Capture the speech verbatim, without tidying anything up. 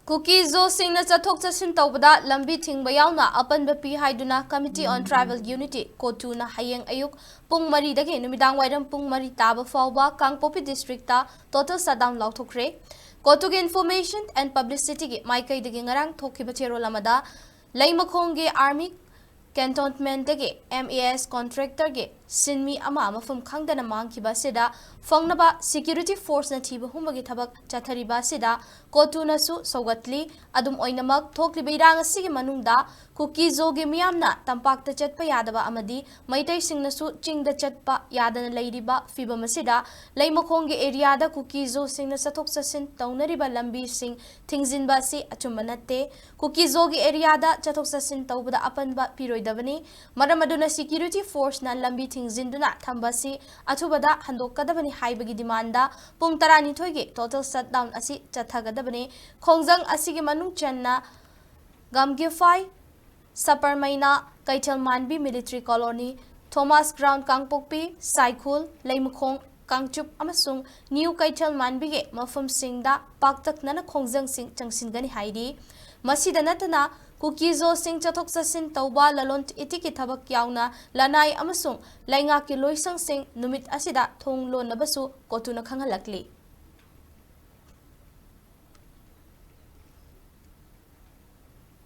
ꯀꯨꯀꯤ-ꯖꯣꯁꯤꯡꯅ ꯆꯠꯊꯣꯛ ꯆꯠꯁꯤꯟ ꯇꯧꯕꯗ ꯂꯝꯕꯤ ꯊꯤꯡꯕ ꯌꯥꯎꯅ ꯑꯄꯟꯕ ꯄꯤ ꯍꯥꯏꯗꯨꯅ Committee on Tribal Unity, ꯀꯣꯇꯨꯅ ꯍꯌꯦꯡ ꯑꯌꯨꯛ ꯄꯨꯡ ꯃꯔꯤꯗꯒꯤ ꯅꯨꯃꯤꯗꯥꯡ ꯋꯥꯏꯔꯝ ꯄꯨꯡ ꯃꯔꯤ ꯇꯥꯕ ꯐꯥꯎꯕ ꯀꯥꯡꯄꯣꯛꯄꯤ district ꯇ total shutdown ꯂꯥꯎꯊꯣꯛꯈ꯭ꯔꯦ꯫ ꯀꯣꯇꯨꯒꯤ Information and Publicity ꯒꯤ ꯃꯥꯏꯀꯩꯗꯒꯤ ꯉꯔꯥꯡ ꯊꯣꯛꯈꯤꯕ ꯆꯦꯔꯣꯜ ꯑꯃꯗ ꯂꯩꯃꯈꯣꯡꯒꯤ Army Cantonment ꯇꯒꯤ M A S contractor ꯒꯤ ꯁꯤꯟꯃꯤ ꯑꯃ ꯃꯐꯝ ꯈꯪꯗꯅ ꯃꯥꯡꯈꯤꯕ ꯑꯁꯤꯗ ꯐꯪꯅꯕ security force ꯅ ꯊꯤꯕ ꯍꯨꯝꯕꯒꯤ ꯊꯕꯛ ꯆꯠꯊꯔꯤꯕ ꯑꯁꯤꯗ ꯀꯣꯇꯨꯅꯁꯨ ꯁꯧꯒꯠꯂꯤ꯫ ꯑꯗꯨꯝ ꯑꯣꯏꯅꯃꯛ, ꯊꯣꯛꯂꯤꯕ ꯏꯔꯥꯡ ꯑꯁꯤꯒꯤ ꯃꯅꯨꯡꯗ ꯀꯨꯀꯤ-ꯖꯣꯒꯤ ꯃꯤꯌꯥꯝꯅ ꯇꯝꯄꯥꯛꯇ ꯆꯠꯄ ꯌꯥꯗꯕ ꯑꯃꯗꯤ ꯃꯩꯇꯩꯁꯤꯡꯅꯁꯨ ꯆꯤꯡꯗ ꯆꯠꯄ ꯌꯥꯗꯅ ꯂꯩꯔꯤꯕ ꯐꯤꯕꯝ ꯑꯁꯤꯗ ꯂꯩꯃꯈꯣꯡꯒꯤ area ꯗ ꯀꯨꯀꯤ-ꯖꯣꯁꯤꯡꯅ ꯆꯠꯊꯣꯛ ꯆꯠꯁꯤꯟ ꯇꯧꯅꯔꯤꯕ ꯂꯝꯕꯤꯁꯤꯡ ꯊꯤꯡꯖꯤꯟꯕ ꯑꯁꯤ ꯑꯆꯨꯝꯕ ꯅꯠꯇꯦ꯫ ꯀꯨꯀꯤ-ꯖꯣꯒꯤ area ꯗ ꯆꯠꯊꯣꯛ ꯆꯠꯁꯤꯟ ꯇꯧꯕꯗ ꯑꯄꯟꯕ ꯄꯤꯔꯣꯏꯗꯕꯅꯤ꯫ ꯃꯔꯝ ꯑꯗꯨꯅ security force ꯅ ꯂꯝꯕꯤ ꯊꯤꯡꯖꯤꯟꯗꯨꯅ ꯊꯝꯕ ꯑꯁꯤ ꯑꯊꯨꯕꯗ ꯍꯟꯗꯣꯛꯀꯗꯕꯅꯤ ꯍꯥꯏꯕꯒꯤ demand ꯗ ꯄꯨꯡ ꯇꯔꯥꯅꯤꯊꯣꯏꯒꯤ total shutdown ꯑꯁꯤ ꯆꯠꯊꯒꯗꯕꯅꯤ꯫ ꯈꯣꯡꯖꯪ ꯑꯁꯤꯒꯤ ꯃꯅꯨꯡ ꯆꯟꯅ ꯒꯝꯒꯤꯐꯥꯏ, ꯁꯄꯔꯃꯩꯅꯥ, ꯀꯩꯊꯦꯜ ꯃꯥꯟꯕꯤ Military Colony, Thomas Ground ꯀꯥꯡꯄꯣꯛꯄꯤ, ꯁꯥꯏꯈꯨꯜ, ꯂꯩꯃꯈꯣꯡ, ꯀꯥꯡꯆꯨꯞ ꯑꯃꯁꯨꯡ ꯅ꯭ꯌꯨ ꯀꯩꯊꯦꯜ ꯃꯥꯟꯕꯤꯒꯤ ꯃꯐꯝꯁꯤꯡꯗ ꯄꯥꯛꯇꯛꯅꯅ ꯈꯣꯡꯖꯪꯁꯤꯡ ꯆꯪꯁꯤꯟꯒꯅꯤ ꯍꯥꯏꯔꯤ꯫ ꯃꯁꯤꯗ ꯅꯠꯇꯅ, ꯀꯨꯀꯤ-ꯖꯣꯁꯤꯡ ꯆꯠꯊꯣꯛ ꯆꯠꯁꯤꯟ ꯇꯧꯕ ꯂꯂꯣꯟ ꯏꯇꯤꯛꯀꯤ ꯊꯕꯛ ꯌꯥꯎꯅ ꯂꯅꯥꯏ ꯑꯃꯁꯨꯡ ꯂꯩꯉꯥꯛꯀꯤ ꯂꯣꯏꯁꯪꯁꯤꯡ ꯅꯨꯃꯤꯠ ꯑꯁꯤꯗ ꯊꯣꯡ ꯂꯣꯟꯅꯕꯁꯨ ꯀꯣꯇꯨꯅ ꯈꯪꯍꯜꯂꯛꯂꯤ꯫